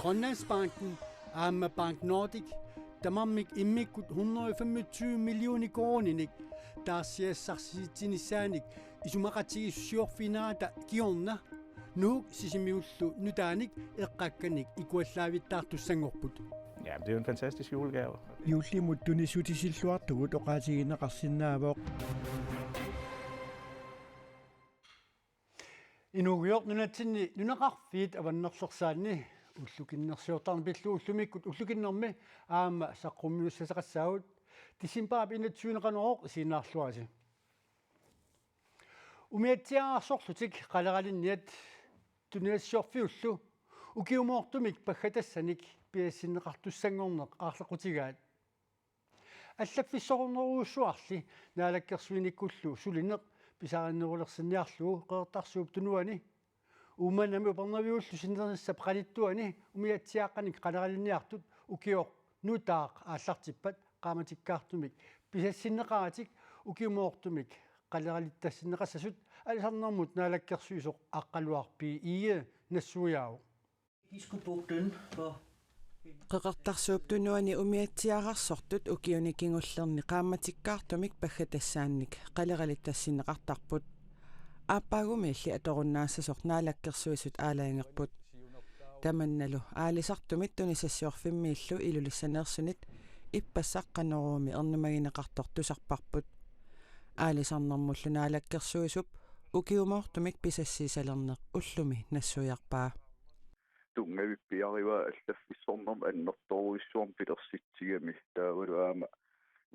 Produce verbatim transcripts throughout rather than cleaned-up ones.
Grønlandsbanken aamma Bank Nordik tamarmik immikkut hundrede femogtyve millioner koruuninik taarsiassarsitsiniaannarlutik isumaqatigiissusiorfiginerata kingorna Nuuk Sisimiullu nutaanik eqqakkanik ikuallaavittaartussanngorput. Ja, det er jo en fantastisk julegave. Juullimut tunissutisilluartugut oqaatigineqarsinnaavoq. Inuugujoq nunatsinni nunaqarfiit avannarlersaanni ullukinnersiortarneq pillugu ullumikkut ullukinnermi aamma saqqummiussassaqassaagut. Decembarip enogtyvende Qanorooq isiginnaarluarisi. Umiatsiaararsorlutik qaleralinniat tunisassiorfiullu ukiumoortumik paggatassanik pisassinneqartussanngorneq aarleqqutigaat. Allaffissornerujussuarli naalakkersuinikkullu sulineq pisariinnerulersinniarlugu Qeqertarsuup Tunuani Uummannami Upernaviullu sinnernissap qanittuani umiatsiaaqqanik qaleralinniartut ukioq nutaaq aallartippat qaammatikkaartumik pisassinneqaratik ukiumoortumik qaleralittassinneqassasut aalisarnermut naalakkersuisoq Aqqaluaq B. Egede nassuiaavoq. De skulle booke den for Qeqertarsuup Tunuani umiatsiaararsortut ukiuni kingullerni qaammatikkaartumik paggatassaannik qaleralittassinneqartarput. Aappaagumiilli atorunnaassasoq naalakkersuisut aalajangerput. Tamannalu aalisartumit tunisassiorfimmiillu Ilulissaneersunit ippassaq Qanoruumi ernumagineqartoq tusarparput. Aalisarnermullu naalakkersuisup ukiumoortumik pisassiisalerneq ullumi nassuiarpaa. Tunngavippiarivaa allaffissornermut annertoorujussuarmik pilersitsigami, taavalu aamma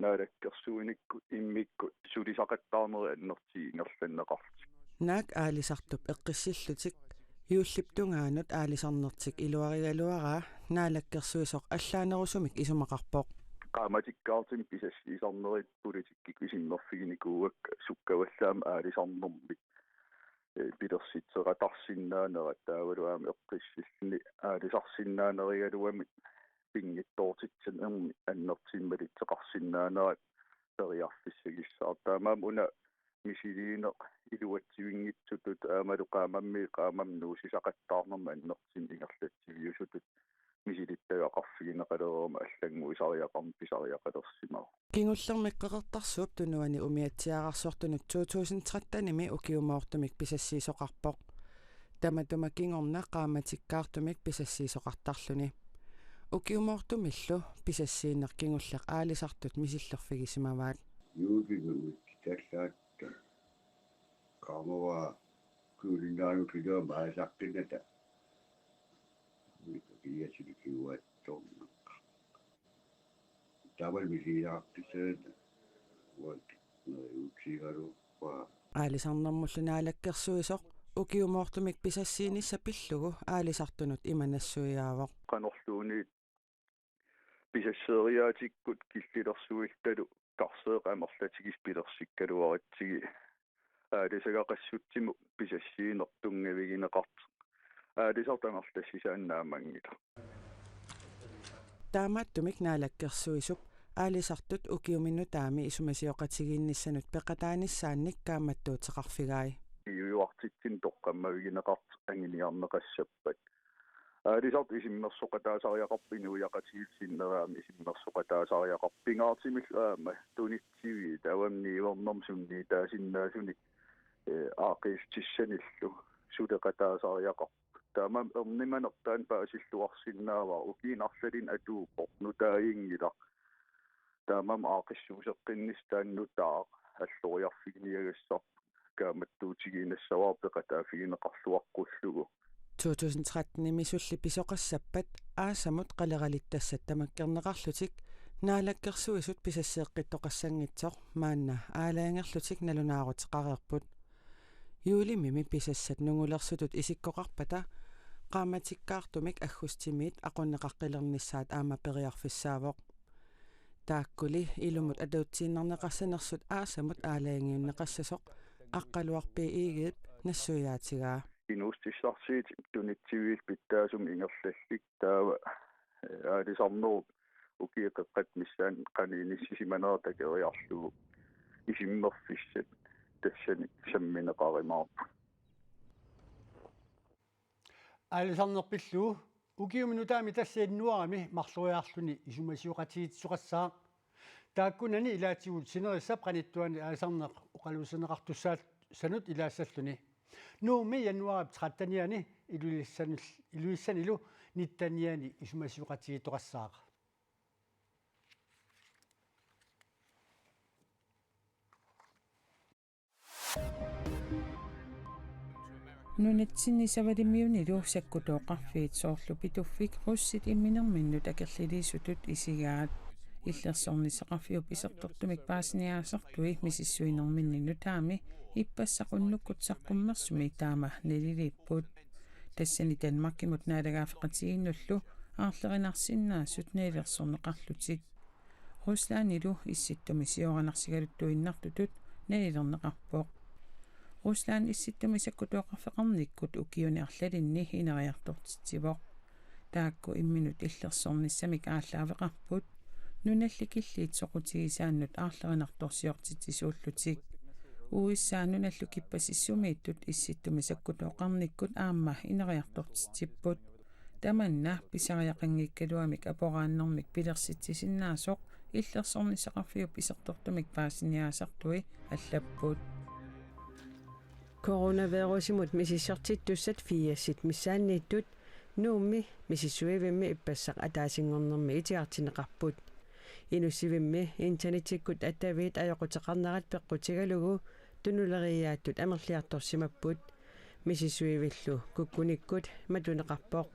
naalakkersuinikkut immikkut sulisaqattaarnerit annertuumik ingerlanneqarlutik. Naak aalisartup eqqissillutik juullip tungaanut aalisarnertik iluarigaluaraa naalakkersuisoq allaanerusumik isumaqarpoq. Qaammatikkaartumik pisassiisarnerit politikkikkut isummerfiginikuuakka, sukkavallaamik aalisarnermik pilersitseqatarsinnaanerat taavalu aamma eqqissilluni aalisarsinnaanerigaluamik pinngitsoortitsinermi annertuumik malitseqarsinnaanerat periarfissagissaaq. Taamaammat una misiliineq iluatsivinngitsutut aammalu qaammammi qaammammi nuusisaqattaarnermut annertuumik ingerlatsiviusutut misilittagaqarfigineqalereermat allannguisariaqarneq pisariaqalersimavoq. Kingullermik Qeqertarsuup Tunuani umiatsiaararsortunut to tusind tretten-imi ukiumoortumik pisassiisoqarpoq. Tamatuma kingorna qaammatikkaartumik pisassiisoqartarluni. Ukiumoortumillu pisassiineq kingulleq aalisartut misillerfigisimavaat. Juulinut tallaat Qaamavaa kuulinnaanut kiloa maasaqqinnata. Kiasili kiuaattornaqqa. Tamal misiinaqaqqissaat uat neriutsigaluarpaa. Aalisarnermullu naalakkersuisoq ukiumoortumik pisassiinissaq pillugu aalisartunut ima nassuiaavoq. Qanorluunniit pisasseeriaatikkut killilersuilluta karseeq amerlatigisut pilersikkaluaratsigit aalisagaqassutsimut pisassiineq tunngavigineqartoq aalisartut amerlassisaannik naammanngilaq. Taamaattumik naalakkersuisup aalisartut ukiumi nutaami isumasioqatigiinnissanut peqataanissaannik kaammattuuteqarfigai. Iujuartitsineq toqqammavigineqartoq anguniarneqassappat. Aalisartut isummersoqataasariaqarput inuiaqatigiit sinnera aamma isummersoqataasariaqarput pingaartumillu aamma tunitsiviit taavami niuernermut sunniitaasinnaasunik eh, aaqqissutissanillu suleqataasariaqarput. Taamaammat ernumanertaaq paasilluarsinnaavara ukiuni arlalinni atuuppoq nutaaginngilaq. Taamaammat aaqqissuusseqqinnissaq taanna nutaaq alloriarfiginiagassarput kaammattuutigiinnassavara peqataaffigineqarluaqqullugu. To tusind tretten-imi sulli pisoqassappat aasamut qaleralittassat tamakkerneqarlutik naalakkersuisut pisasseeqqittoqassanngitsoq maanna aalajangerlutik nalunaaruteqareerput. Juulimimi pisassat nungulersutut isikkoqarpata qaammatikkaartumik aggustimiit aqunneqaqqilernissaat aamma periarfissaavoq. Taakkuli ilumut atuutsiinnarneqassanersut aasamut aalajangiunneqassasoq Aqqaluaq B. Egedep nassuiaatigaa. Inuussutissarsiutit tunitsiviillu pitsaasumik ingerlallutik taava eh, aalisarnerup ukiut qeqqata missaani qanoq inissisimanera takoriarlugu isummerfissat tassani sammineqarumaarput. Aalisarneq pillugu Ukiumi nutaami tassa januaarimi marloriarluni isumasioqatigiittoqassaaq. Taakkunani ilaatigut sinerissap qanittuani aalisarneq oqaluussineqartussaassanut ilaassalluni. Nuummi januaarip trettenianni Ilulissanil-, Ilulissanilu nittenianni isumasioqatigiittoqassaaq. Nunatsinni Savalimiunilu sakkutooqarfiit soorlu Pituffik russit imminerminnut akerliliisutut isigaat. Illersornissaqarfiup isertortumik paasiniaasartui misissuinerminni nutaami ippassaq unnukkut saqqummersumi taama naliliipput. Tassani Danmarkimut naalagaaffeqatigiinnullu aarlerinarsinnaasut nalilersorneqarlutik. Ruslandilu issittumi sioranarsigaluttuinnartutut nalilerneqarpoq. Rusland issittumi sakkutooqarfeqarnikkut ukiuni arlalinni ineriartortitsivoq. Taakku imminut illersornissamik aallaaveqarput, nunalli killiit soqutigisaannut aarlerinartorsiortitsisuullutik. U S A nunallu kippasissumiittut issittumi sakkutooqarnikkut aamma ineriartortitsipput. Tamanna pisariaqanngikkaluamik aporaannermik pilersitsisinnaasoq illersornissaqarfiup isertortumik paasiniaasartui allapput. Coronavirusimut misissortittussat firsit missaanniittut Nuummi misissuivimmi ippassaq ataasinngornermi itigartinneqarput. Inussivimmi internettikkut attaviit ajoquteqarnerat peqqutigalugu tunuleriiaattut amerliartorsimapput. Misissuivillu kukkunikkut matuneqarpoq.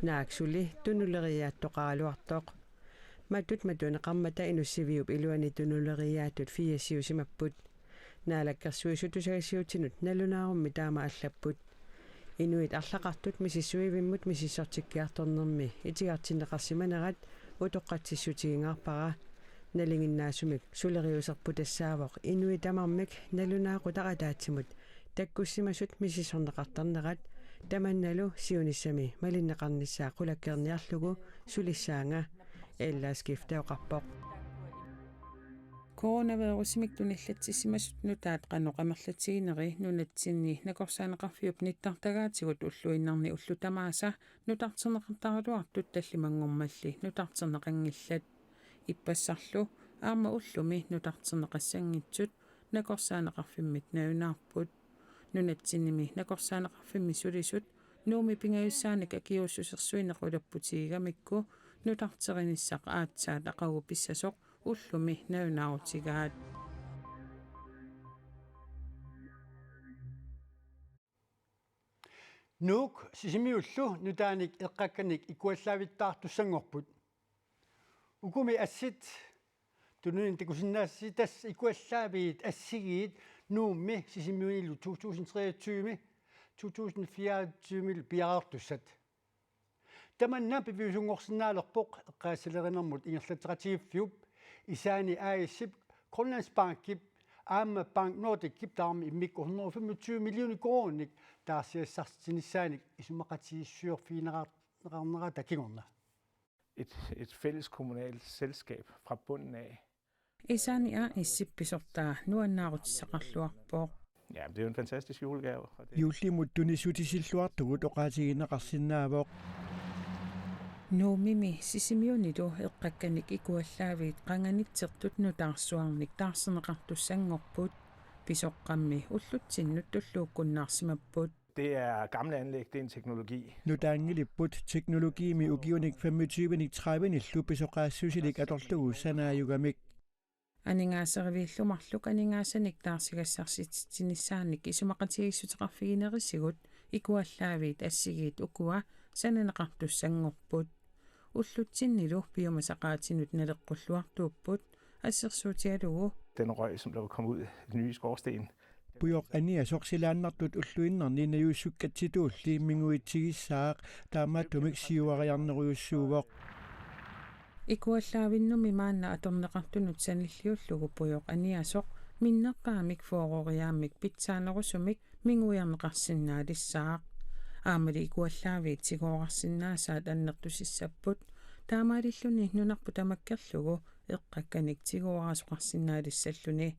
Naak suli tunuleriiaattoqaraluartoq. Matut matuneqarmata inussiviup iluani tunuleriiaattut firsiusimapput. Naalakkersuisut tusagassiuutinut nalunaarummi taama allapput. Inuit arlaqartut misissuivimmut misissortikkiartornermi itigartinneqarsimanerat utoqqatsissutigingaarpara. Nalinginnaasumik suleriuserput tassaavoq inuit tamarmik nalunaaqutaq ataatsimut takkussimasut misissorneqartarnerat, tamannalu siunissami malinneqarnissaa qulakkeerniarlugu sulissaanga, Ella Skifte oqarpoq. Coronavirusimik tunillatsissimasut nutaat qanoq amerlatigineri nunatsinni nakorsaaneqarfiup nittartagaatigut ulluinnarni ullut tamaasa nutarterneqartaraluartut tallimanngormalli nutarterneqanngillat. Ippassarlu aamma ullumi nutarterneqassanngitsut nakorsaaneqarfimmit nalunaarput. Nunatsinnimi nakorsaaneqarfimmi sulisut Nuummi pingajussaanik akiuussusersuineq ulapputigigamikku nutarterinissaq aatsaat aqagu pissasoq ullumi nalunaarutigaat. Nuuk Sisimiullu nutaanik eqqakkanik ikuallaavittaartussanngorput. Ukumi assit tunuinnaq takusinnaasatit, tassa ikuallaaviit assigiit Nuummi Sisimiunilu to tusind treogtyve, to tusind fireogtyve piareertussat. Tamanna piviusunngorsinnaalerpoq eqqaassalerinermut ingerlatseqatigiiffiup Isaani A/S-ip, Grønlandsbankip aamma Bank Nordicip tamarmik immikkut hundrede og femogtyve millioner koruuninik taarsiassartinnissaannik isumaqatigiissuteqarfigineqarnerata kingorna. Et, et fælles kommunalt selskab fra bunden af. Isaani A/S-ip pisortaa nuannaarutissaqarluarpoq. Ja, det er jo en fantastisk julegave, og det Juullimut tunissutissilluartugut oqaatigineqarsinnaavoq. Nuummimi Sisimiunilu eqqakkanik ikuallaaviit qanganitsertut nutaarsuarnik taarserneqartussanngorput. Pisoqqammi ullutsinnut tulluukkunnaarsimapput. Det er gamle anlæg, det er en teknologi. Nutaanngilipput teknologiimi ukiunik femogtyvenik tredivenillu pisoqaassusilik atorlugu sanaajugamik. Aningaaseriviillu marluk aningaasanik taarsigassarsitsinissaannik isumaqatigiissuteqarfiginerisigut ikuallaaviit assigiit ukua sananeqartussanngorput. Ullutsinnilu piumasaqaatinut naleqqulluartuupput assersuutigalugu. Den røg, som der var kommet ud af den nye skorsten. Pujoq Aniasoq silaannartut ulluinnarni najuussukkatsitulli minguitsigissaaq, taamaattumik siuariarnerujussuuvoq. Ikuallaavinnummi maanna atorneqartunut sanilliullugu Pujoq Aniasoq minnerpaamik fyrreriaammik pitsaanerusumik minguiarneqarsinnaalissaaq. Aammali ikuallaaviit tigoorarsinnaasaat annertusissapput, taamaalilluni nunarput tamakkerlugu eqqakkanik tigooraasoqarsinnaalissalluni.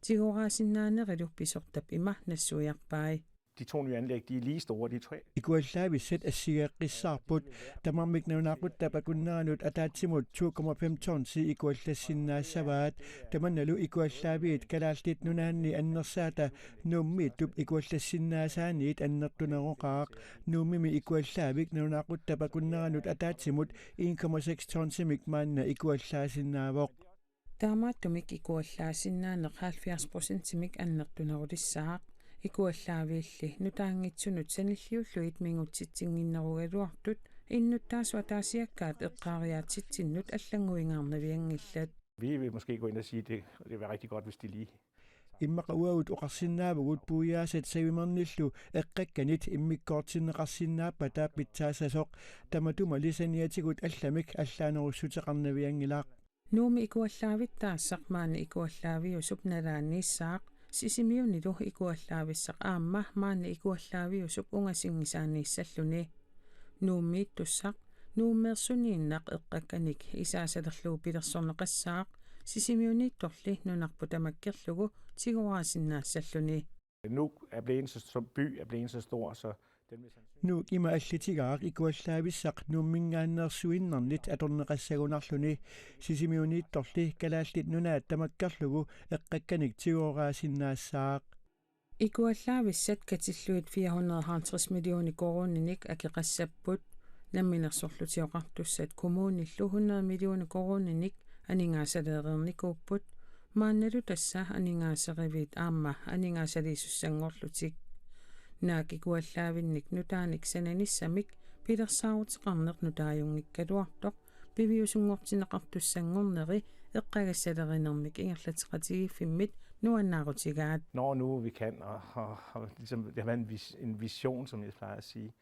Tigooraasinnaanerlu pisortap ima nassuiarpai. De to nye anlæg, de er lige store. De er tre. Ikuallaavissat assigeeqqissaarput. Tamarmik nalunaaquttap akunneranut ataatsimut to komma fem tonsi ikuallassinnaassavaat. Tamannalu ikuallaaviit Kalaallit Nunaanni annersaata Nuummiittup ikuallassinnaasaaniit annertuneroqaaq. Nuummimi ikuallaavik nalunaaquttap akunneranut ataatsimut en komma seks tonsimik maanna ikuallaasinnaavoq. Taamaattumik ikuallaasinnaaneq halvfjerds procentimik annertunerulissaaq. Ikuallaaviilli nutaanngitsunut sanilliullugit mingutsitsinnginnerugaluartut innuttaasut ataasiakkaat eqqaariaatsitsinnut allannguingaarnavianngillat. Vi vil måske gå ind og sige, det, det vil være rigtig godt, hvis de lige. Immaqa uagut oqarsinnaavugut puiaasat savimernillu eqqakkanit immikkoortinneqarsinnaappata pitsaassasoq, tamatumali saniatigut allamik allaanerussuteqarnavianngilaq. Nuummi ikuallaavittaassaq maani ikuallaaviusup nalaaniissaaq, Sisimiunilu ikuallaavissaq aamma maani ikuallaaviusup ungasinngisaaniissalluni. Nuummiittussaq, Nuummeersuniinnaq eqqakkanik isaasalerlugu pilersorneqassaaq, Sisimiuniittorli nunarput tamakkerlugu tigoraasinnaassalluni. Nuuk er blevet så, som by er blevet så stor, så den vil sandsynligvis... Nuuk ima allitigaaq ikuallaavissaq Nuumminngaanneersuinnarnit atorneqassagunarluni. Sisimiuniittorli Kalaallit Nunaat tamakkerlugu eqqakkanik tigoraasinnaassaaq. Ikuallaavissat katillugit fire hundrede og halvtreds millioner koruuninik akeqassapput. Namminersorlutik Oqartussat kommunillu hundrede millioner koruuninik aningaasaleereernikuupput. Maannalu tassa aningaaseriviit aamma aningaasaliisussanngorlutik. Naak ikuallaavinnik nutaanik sananissamik pilersaaruteqarneq nutaajunngikkaluartoq piviusunngortinneqartussanngorneri eqqagassalerinermik ingerlatseqatigiiffimmit nuannaarutigaat. Når nu vi kan, og, og, og ligesom, det har været en, vis, en vision, som jeg plejer at sige.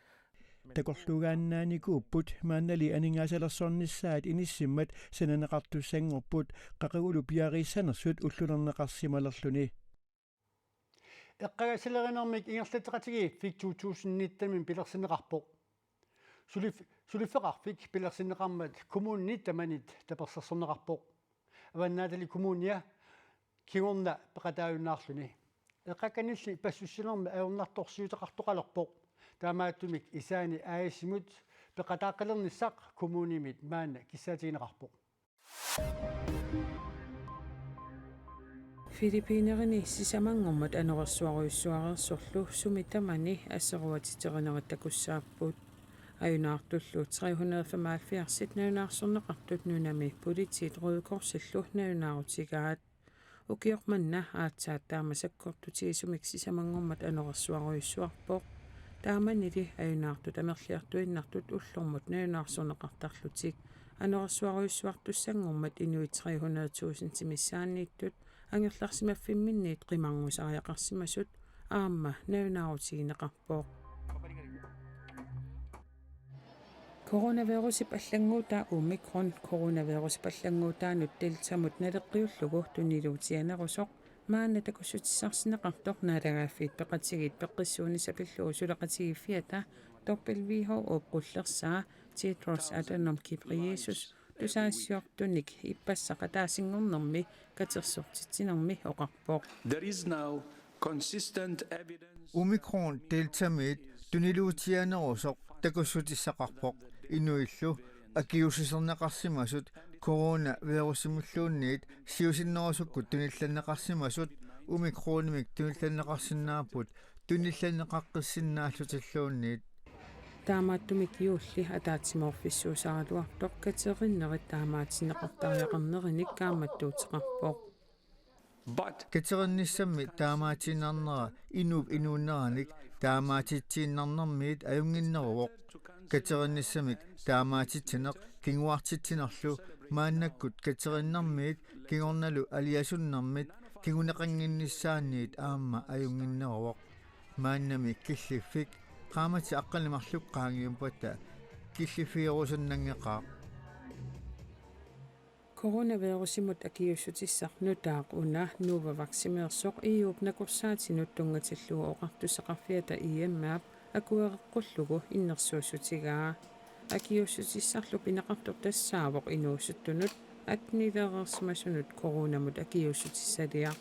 Takorluugaannaanikuupput, maannali aningaasalersornissaat inissimmat sananeqartussanngorput, qaqugulu piareersaanersut ullulerneqarsimalerluni. Eqqagassalerinermik ingerlatseqatigiiffik to tusind nitten pilersinneqarpoq. Sulif-, suliffeqarfik pilersinneqarmat kommuninit tamanit tapersersorneqarpoq. Avannaatali Kommunia kingorna peqataajunnaarluni. Eqqakkanilli passussinermi ajornartorsiuteqartoqalerpoq. Taamaattumik Isaani A/S-imut peqataaqqilernissaq kommunimit maanna kissaatigineqarpoq. Filippinerini sisamanngormat anorersuarujussuareersorlu sumi tamani aseruatiterinerit takussaapput. Ajunaartullu tre hundrede og femoghalvfjerds nalunaarsorneqartut nunami politiit Røde Korsillu nalunaarutigaat. Ukioq manna aatsaat taama sakkortutigisumik sisamanngormat anorersuarujussuarpoq. Taamanili ajunaartut amerliartuinnartut ullormut nalunaarsorneqartarlutik. Anorersuarujussuartussanngormat inuit tre hundrede tusind missaanniittut angerlarsimaffimminniit qimarngusariaqarsimasut aamma nalunaarutigineqarpoq. Coronavirusip allannguutaa Omicron coronavirusip allannguutaanut Deltamut naleqqiullugu tuniluutianerusoq maanna takussutissarsineqartoq Naalagaaffiit Peqatigiit peqqissuunissaq pillugu suleqatigiiffiata W H O-p qullersaa Tedros Adhanom Ghebreyesus tusagassiortunik ippassaq ataasinngornermi katersortitsinermi oqarpoq. There is now consistent evidence. Omicron Deltamiit tuniluutianerusoq takussutissaqarpoq, inuillu akiuussuserneqarsimasut coronavirusimilluunniit siusinnerusukkut tunillanneqarsimasut Omicronimik tunillanneqarsinnaapput tunillanneqaqqissinnaallutilluunniit. Taamaattumik juulli ataatsimoorfissuusaraluartoq katerinerit taamaatinneqartariaqarnerinik kaammattuuteqarpoq. But katerinissammi taamaatiinnarnera inuup inuunneranik taamaatitsiinnarnermiit ajunnginneruvoq. Katerinissami taamaatitsineq kinguartitsinerlu maannakkut katerinermiit kingornalu aliasunnermit kinguneqannginnissaanniit aamma ajunnginneruvoq. Maannami killiffik qaammatit aqqaneq-marluk qaangiuppata killiffigerusannanngeqaaq. Coronavirusimut akiuussutissaq nutaaq una Novavaximeersoq E U-p nakorsaatinut tunngatillugu oqartussaqarfiata I M F akuereqqullugu innersuussutigaa. Akiuussutissarlu pineqartoq tassaavoq inuusuttunut attenileereersimasunut coronamut akiuussutissaliaq.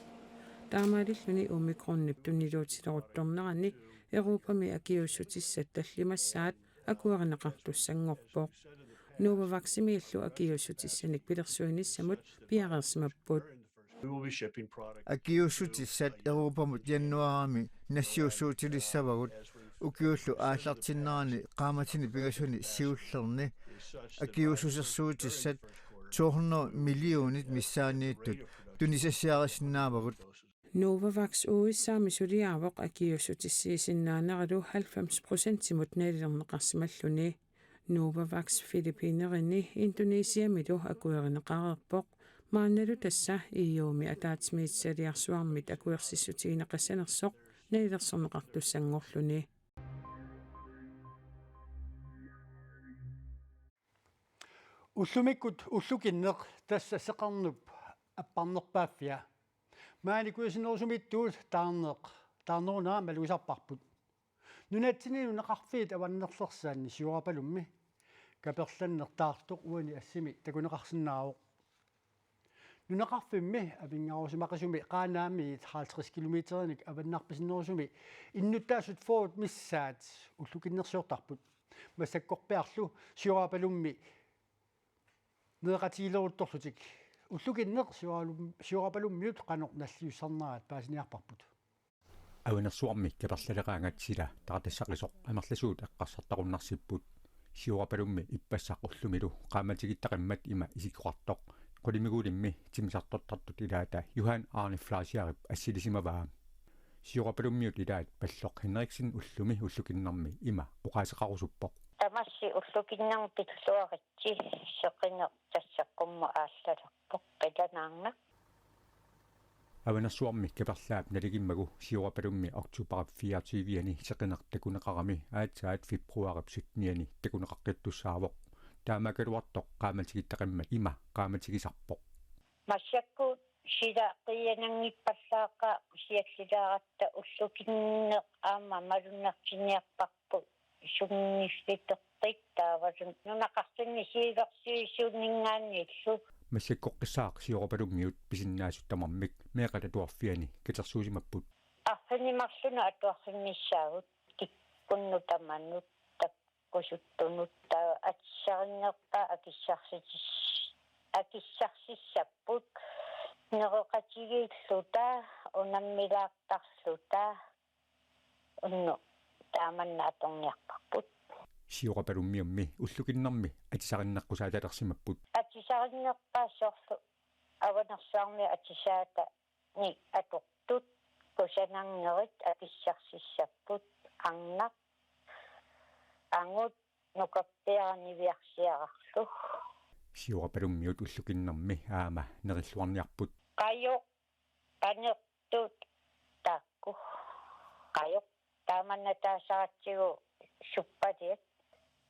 Taamaalilluni omikronip tuniluutileruttornerani Europami akiuussutissat tallimassaat akuerineqartussanngorpoq. Novavaximiillu akiuussutissanik pilersuinissamut piareersimapput. Akiuussutissat Europamut januaarimi nassiussuutilissavagut, ukiullu aallartinnerani qaammatini pingasuni siullerni akiuussusersuutissat to hundrede millionit missaanniittut tunisassiarisinnaavagut. Novavax U S A-mi suliaavoq akiuussutissiisinnaaneralu halvfems procentimut nalilerneqarsimalluni. Novavax Filippinerini Indonesiamilu akuerineqareerpoq. Maannalu tassa E U-mi ataatsimiititaliarsuarmit akuersissutigineqassanersoq nalilersorneqartussanngorluni. Ullumikkut ullukinneq, tassa seqernup apparnerpaaffia. Maani kujasinnerusumiittuut taarneq, taarnerunera malugisarparput. Nunatsinni nunaqarfiit avannerlersaanni Siorapalummi kaperlanneq taartoq uani assimi takuneqarsinnaavoq. Nunaqarfimmi avinngarusimaqisumi Qaanaamiit halvtreds kilometerinik avannarpasinnerusumi innuttaasut fyrret missaat ullukinnersiortarput. Massakkorpiarlu Siorapalummi nereqatigileruttorlutik ullukinneq Sioralum-, Siorapalummiut qanoq nalliussarnerat paasiniarparput. Avanersuarmi kaperlaleraangat sila taartassaqisoq amerlasuut eqqarsartarunnaarsipput. Siorapalummi ippassaq ullumilu qaammatigittaqimmat ima isikkoqartoq qulimiguulimmi timmisartortartut ilaata Johan Arne Fleischerip assilisimavaa. Siorapalummiut ilaat Palloq Henriksen ullumi ullukinnermi ima oqaaseqarusuppoq. Tamassi ullukinnermi pilluaritsi seqineq tassa qummut aallalerpoq qilanaarnaq. Avanersuarmi kaperlaap naligimmagu Siorapalummi oktobarip fireogtyve-ani seqineq takuneqarami aatsaat februarip sytten-iani takuneqaqqittussaavoq. Taamaakkaluartoq qaammatigittaqimmat ima qaammatigisarpoq. Massakkut sila qiiananngippallaaqaaq siallilaaratta ullukinneq aamma malunnertinniarparput sungiussiterpit taavalu nunaqarfinni siulersuisuninngaanniillu. Massakkoqqissaaq Siorapalummiut pisinnaasut tamarmik meeqqat atuarfianni katersuusimapput. Arfineq-marlunut atuarfinnissaagut kikkunnut tamanut takkusuttunut taava atisarnerpaat akissarsitis-, akissarsissapput nereqatigiilluta unammilaartarluta. Unnuk taamanna atorniarparput. Siorapalummiummi ullukinnermi atisarinneqqusaatalersimapput. Atisarinnerpaat soorlu Avanersuarmi atisaatani atortut kusanarnerit akissarsissapput, arnaq, angut, nukappiaraq niviarsiararlu. Siorapalummiut ullukinnermi aamma nerilluarniarput. Qajoq, qaneq, tut taakku. Qajoq taamanna taasaratsigu suppaliat.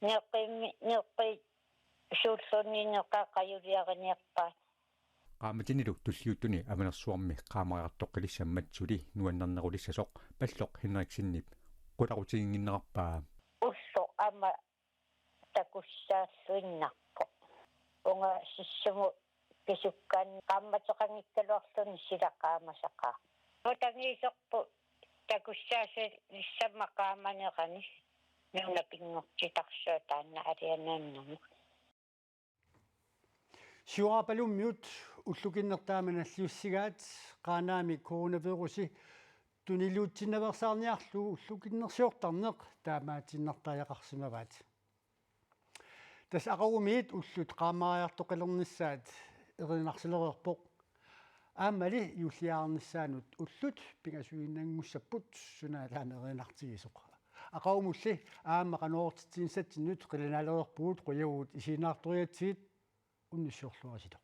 Neqimi-, neqisuulluunniit neqaat qajuliariniarpaat. Qaammatinilu tulliuttuni Avanersuarmi qaamariartoqqilissammat suli nuannernerulissasoq Palloq Henriksenip qularutiginnginnerarpaa. Ulloq aamma takussaalluinnarpoq. Ungasissumut pisukkaanni qaammateqanngikkaluarluni sila qaamasaqaaq. Nutagiisorput takussaassalissammat qaamanerani nuna pinngortitarsuaq taanna alianaannarmat. Siorapalummiut ullukinneq taama nalliussigaat Qaanaami coronavirusi tuniluutsinnaveersaarniarlugu ullukinnersiortarneq taamaatiinnartariaqarsimavaat. Tassa aqagumiit ullut qaamariartoqqilernissaat erinarsilereerpoq. Aammali juulliarnissaanut ullut pingasuinnanngussapput suna taanna erinartigisoq. Aqagumulli aamma qanoortitsinissatsinnut qilanaalereerpugut, qujavugut isiginnaartorigatsigit, unnussiorluaritsi.